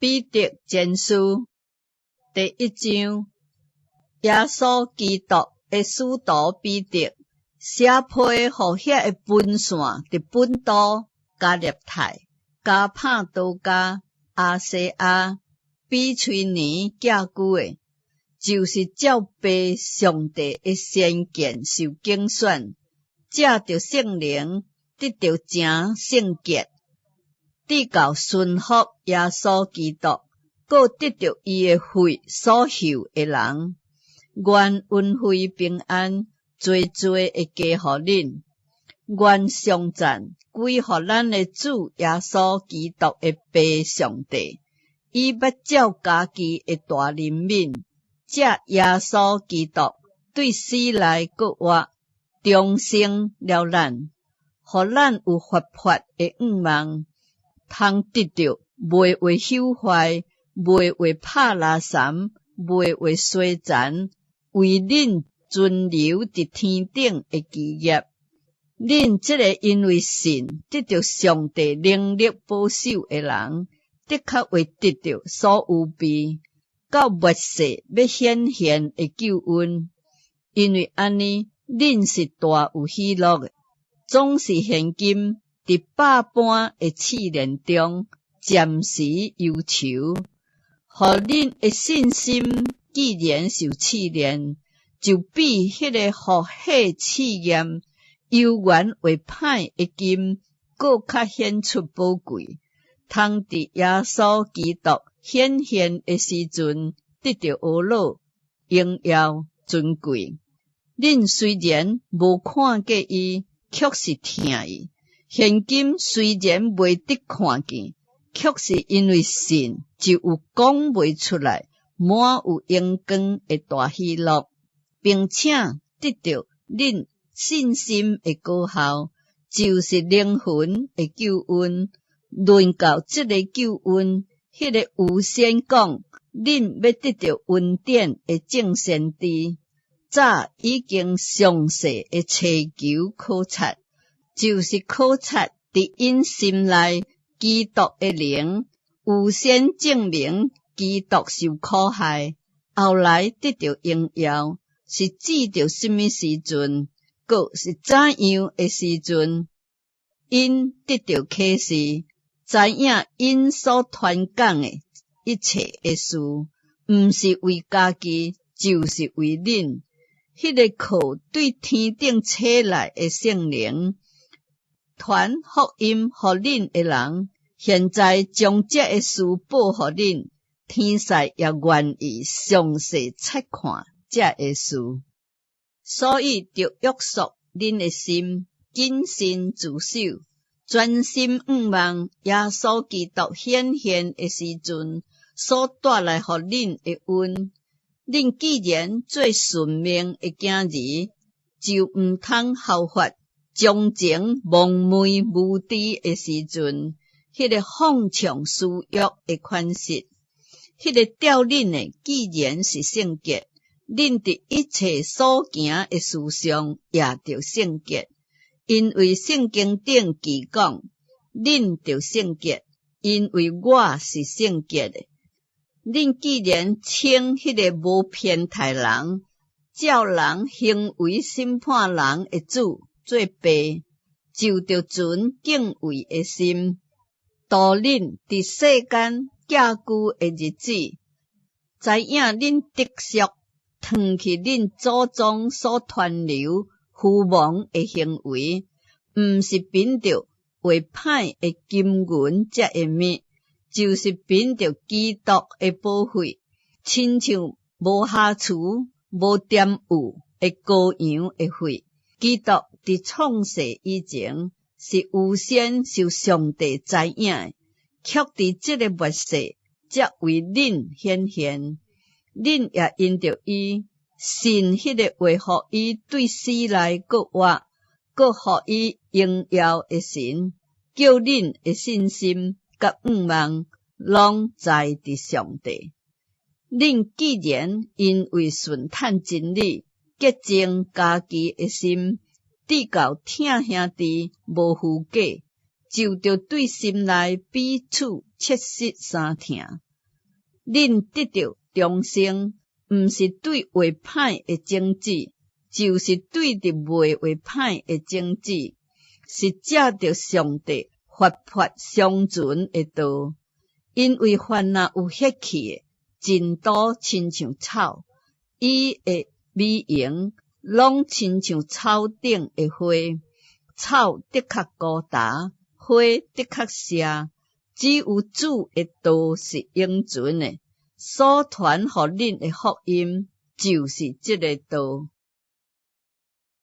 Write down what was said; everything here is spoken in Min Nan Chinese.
彼得前書第一章，耶穌基督的使徒彼得，寫批予遐个分散佇本都、加納太、加帕多家、亞細亞、比推尼寄居的，就是照父上帝的先見受揀選，藉著聖靈得著成聖潔，直到順服耶穌基督，閣得著伊的血所救的人，願恩惠平安，濟濟會加予恁。願頌讚歸予咱的主耶穌基督的父上帝，伊捌照家己的大憐憫，藉耶穌基督對死來閣活，重生了咱，予咱有活潑的向望，通得著袂會朽壞，袂會拍垃圾，袂會衰殘，為恁存留佇天頂的基業。恁這个因為信得著上帝能力保守的人，的確會得著所預備到末世欲顯現的救恩。因為按呢，恁是大有喜樂的，總是現今佇百般的試煉中暫時憂愁，予恁的信心既然受試煉，就比彼個予火試驗猶原會歹的金，閣較顯出寶貴，通佇耶穌基督顯現的時陣，得著呵咾、榮耀、尊貴。恁雖然無看過伊，卻是疼伊；現今雖然袂得看見，卻是因為信，就有講袂出來、滿有榮光的大喜樂，並且得著恁信心的果效，就是靈魂的救恩。論到這个救恩，彼个預先講恁欲得著恩典的眾先知，早已經詳細的查求考察，就是考察佇𪜶心內基督的靈，預先證明基督受苦害，後來得著榮耀，是指著啥物時陣，閣是怎樣的時陣，𪜶得著啟示，知影𪜶所傳講的一切的事，毋是為家己，就是為恁。彼个靠對天頂差來的聖靈，傳福音予恁的人，現在將這个事報予恁，天使也願意詳細察看這个事。所以著約束恁的心，謹慎自守，專心向望耶穌基督顯現的時陣所帶來予恁的恩。恁既然做順命的囝兒，就毋通效法從前蒙昧無知的時陣，彼个放縱私欲的款式。彼个召恁的既然是聖潔，恁佇一切所行的事上也著聖潔，因為聖經頂記講：恁著聖潔，因為我是聖潔的。恁既然稱彼个無偏待人、照人行為審判人的主做爸，就著存敬畏的心，度恁佇世間寄居的日子，知影恁得贖，脫去恁祖宗所傳流虛妄的行為，毋是憑著會歹的金銀這个物，就是憑著基督的寶血，親像無瑕疵、無玷污的羔羊的血。基督佇創世以前是預先受上帝知影的，卻佇這个末世才為恁顯現。恁也因著伊信彼个話予伊對死來閣活，閣予伊榮耀的神，叫恁的信心佮向望攏在佇上帝。恁既然因為順趁真理，潔淨家己的心，直到疼兄弟無虛假，就著對心內彼此切實相疼。恁得著重生，毋是對會歹的種子，就是對著袂會歹的種子，是藉著上帝活潑常存的道。因為凡若有血氣的，真多親像草，伊的美容攏親像草頂的花。草的確枯焦，花的確謝，只有主的道是永存的。所傳予恁的福音，就是這个道。